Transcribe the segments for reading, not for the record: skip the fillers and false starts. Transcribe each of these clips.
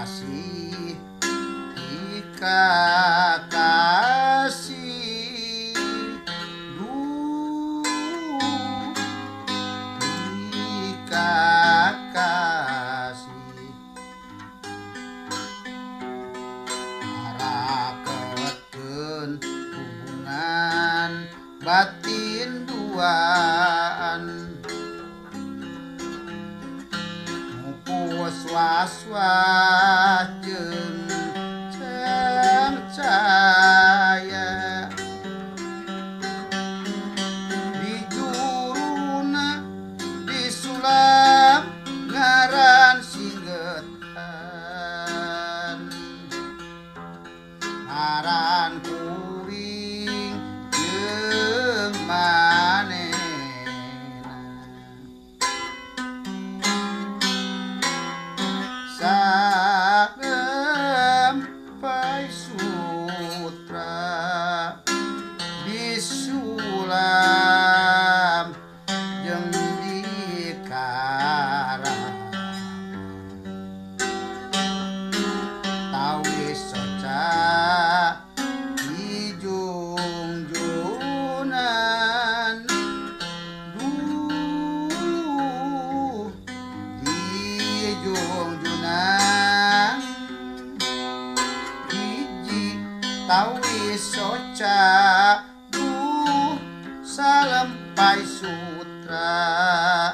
asih dikakasih duh dikakasih ngaraketkeun hubungan batin duaan mupus was-was jeung caya di juruna disulam ngaran singgetan ngaran kuring jeung manehna salempai sutra disulam jeung dikarang tawis soca dijungjunan duh dijungjunan hiji tawis soca duh salempai sutra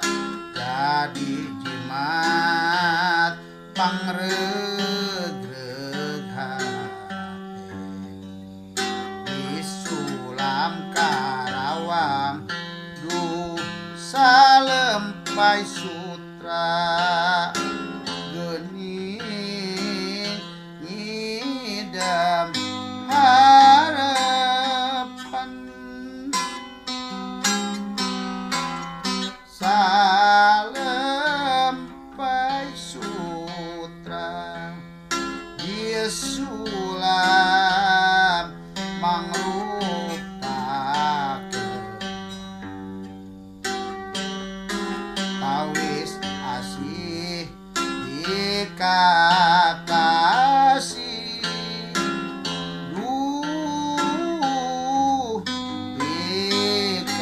jadi jimat pangregreg hate disulam Karawang duh salempai sutra geuning ngidam harapan salempai sutra disulam mangrupakeun tawis asih dikakasih duh dikakasih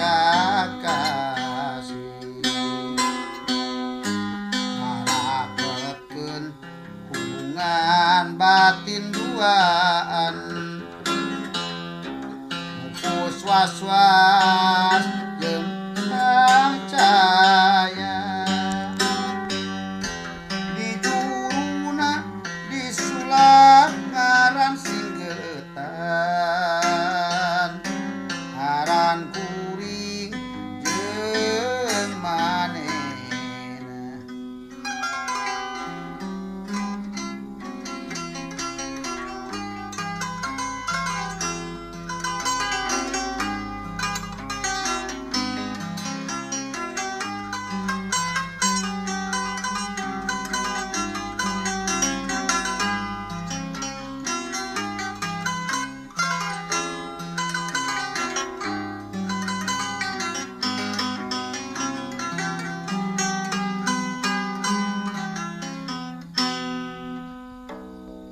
ngaraketkeun hubungan batin duaan mupus was-was